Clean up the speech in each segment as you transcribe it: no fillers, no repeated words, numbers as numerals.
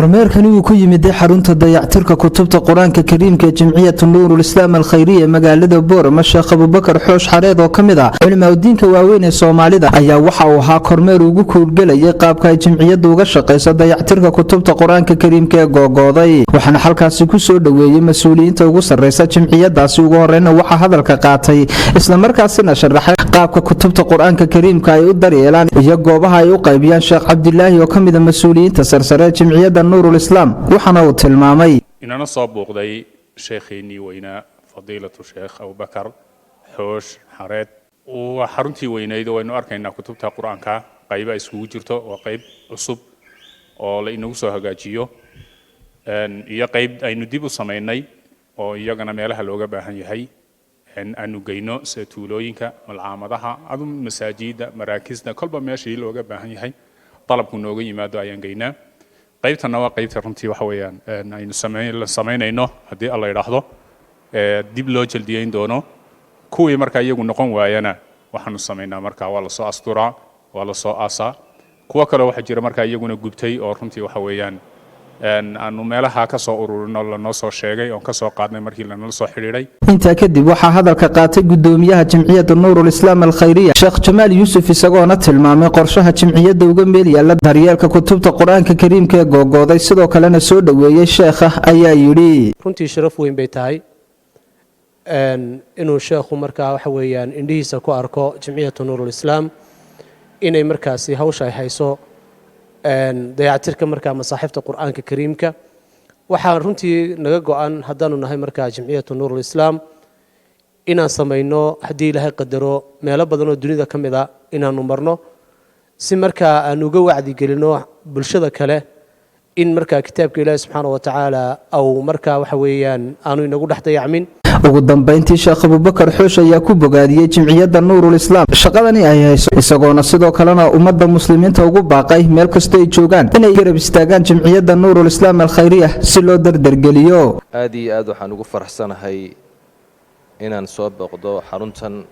Kormeerkani uu ku yimid xarunta dayactirka kutubta Qur-aanka Kariimka ee Jimciyatu Nuurul Islaam Alkhayriya ee magaalada Boorama, Sheekh Abubakar Xoosh Xareed oo ka mid ah culimaadudiinka waaweyn ee Soomaalida, ayaa waxa uu ahaa kormeer ugu kuurgelayay qaabka ay jimciyaddu uga shaqayso dayactirka kutubta Qur-aanka Kariimka ee googooday. Waxaana halkaasi ku soo dhoweeyey mas-uuliyiinta ugu sarreysa jimciyadaasi. Ugu horeyna waxaa hadalka qaatay, islamarkaasina sharaxay qaabka kutubta Qur-aanka Kariimka ay u daryeelaan iyo goobaha ay u qaybiyaan, Sheekh Cabdilaahi oo ka mid a mas-uuliyiinta sarsare ee jimciyadda Nuurul Islaam. Waxaana uu tilmaamay: Inana soo booqday sheekheennii weynaa, Fadiilatu Sheekh Abubakar Xoosh Xareed. Waa xaruntii weynayd oo waynu arkaynaa kutubta Qur-aanka qayba iskugu jirto, waa qayb cusub oo la inagu soo hagaajiyo iyo qayb aynu dib u samaynay oo iyagana meelaha looga baahan yahay aanu geyno, sida tuulooyinka, malcaamadaha, adu masaajida, maraakisda, kolba meeshii looga baahan yahay dalabku nooga yimaado ayaan geynaa. Qaybtana waa qaybta runtii waxa weeyaan aynu la samaynayno, haddii Alla yidhaahdo, dib loo jaldiyeyn doono. Kuwii markaa iyagu noqon waayana waxaanu samaynaa markaa waa lasoo asturaa, waa lasoo aasaa. Kuwo kale waxaa jira markaa iyaguna gubtay oo runtii waxa weeyaan aanu meelaha ka soo ururino, lanoo soo sheegay oon ka soo qaadnay markii lanala soo xidhiidhay. Intaa kadib waxaa hadalka qaatay gudoomiyaha Jimciyadda Nuurul Islaam Alkhayriya, Sheekh Jamaal Yuusuf, isagoona tilmaamay qorshaha jimciyadda uga meel yaalla daryeelka kutubta Qur-aanka Kariimka ee googooday. Sidoo kalena soo dhoweeyey sheekha ayaa yidhi: Runtii sharaf weyn bay tahay inuu sheekhu markaa waxa weeyaan indhihiisa ku arko Jimciyatu Nuurul Islaam inay markaasi hawsha ay hayso, dayactirka markaa masaaxiifta Qur-aanka Kariimka. Waxaa runtii naga go-an haddaanu nahay markaa Jimciyatu Nuurul Islaam inaan samayno, haddii Ilaahay qadaro, meelo badan oo dunida ka mid a inaanu marno, si markaa aan uga wacdi gelino bulshada kale in markaa kitaabka Ilaahi subxaana wa tacaala au markaa waxa weeyaan aanu inagu dhex dayacmin. Ugu dambayntii, Sheekh Abubakar Xoosh ayaa ku bogaadiyey Jimciyadda Nuurul Islaam shaqadani ay hayso, isagoona sidoo kalena ummadda muslimiinta ugu baaqay meel kastoo ay joogaan inay garab istaagaan Jimciyadda Nuurul Islaam Alkhayriya si loo dardargeliyo. Aad iyo aad waxaan ugu faraxsanahay inaan soo booqdo xaruntan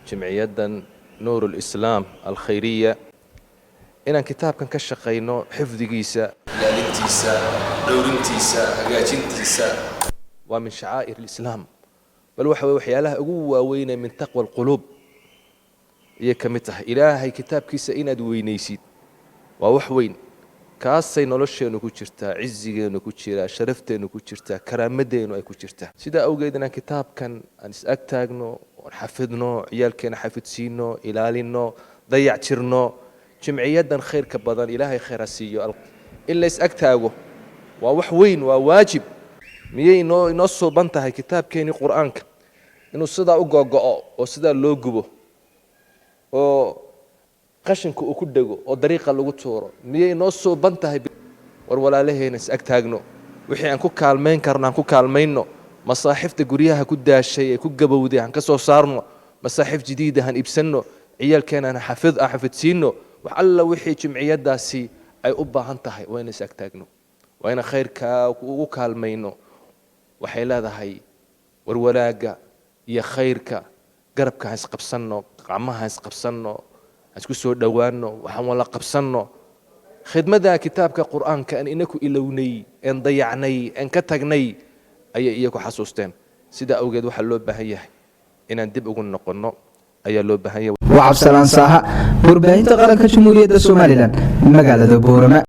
jimciyaddan Nuurul Islaam Alkhayriya, inaan kitaabkan ka shaqayno, xifdigiisa, ilaalintiisa, dhowrintiisa, hagaajintiisa. Waa min shacaa'ir alislaam, bal waxa weye waxyaalaha ugu waaweynee min taqwa alquluub ayay ka mid tahay. Ilaahay kitaabkiisa inaad weynaysid waa wax weyn. Kaasay nolosheennu ku jirtaa, cizigeennu ku jiraa, sharafteennu ku jirtaa, karaamadeennu ay ku jirtaa. Sidaa awgeed inaan kitaabkan aan is-ag taagno oon xafidno, ciyaalkeena xafidsiino, ilaalino, dayac jirno jimciyaddan khayrka badan, Ilaahay khayr ha siiyo. In la is-ag taago waa wax weyn, waa waajib. Miyay inoo suuban tahay kitaabkeenii Qur-aanka inuu sidaa u googo'o oo sidaa loo gubo oo qashinka uu ku dhego oo dariiqa lagu tuuro? Miyay inoo suuban tahay? War walaalaheena is ag taagno, wixii aan ku kaalmayn karno aan ku kaalmayno. Masaaxifta guryaha ku daashay ee ku gabowday aan ka soo saarno, masaaxif jadiida han iibsanno, ciyaalkeena aan xafid aan xafidsiino. Wax alla wixii jimciyaddaasi ay u baahan tahay waa inaan is ag taagno, waa inaan khayrkaa ugu kaalmayno. Waxay leedahay war wanaagga iyo khayrka garabka ha isqabsanno, gacmaha ha isqabsanno, ha isku soo dhowaanno, waxaan wala qabsanno khidmada kitaabka Qur-aanka aan inaku ilownay een dayacnay een ka tagnay ayay iyagu xasuusteen. Sidaa awgeed waxaa loo baahan yahay inaan dib ugu noqonno ayaa loo baahan yahay. Waa Cabsalaan Saaha, warbaahinta qaranka Jamhuuriyadda Somaliland, magaalada Boorama.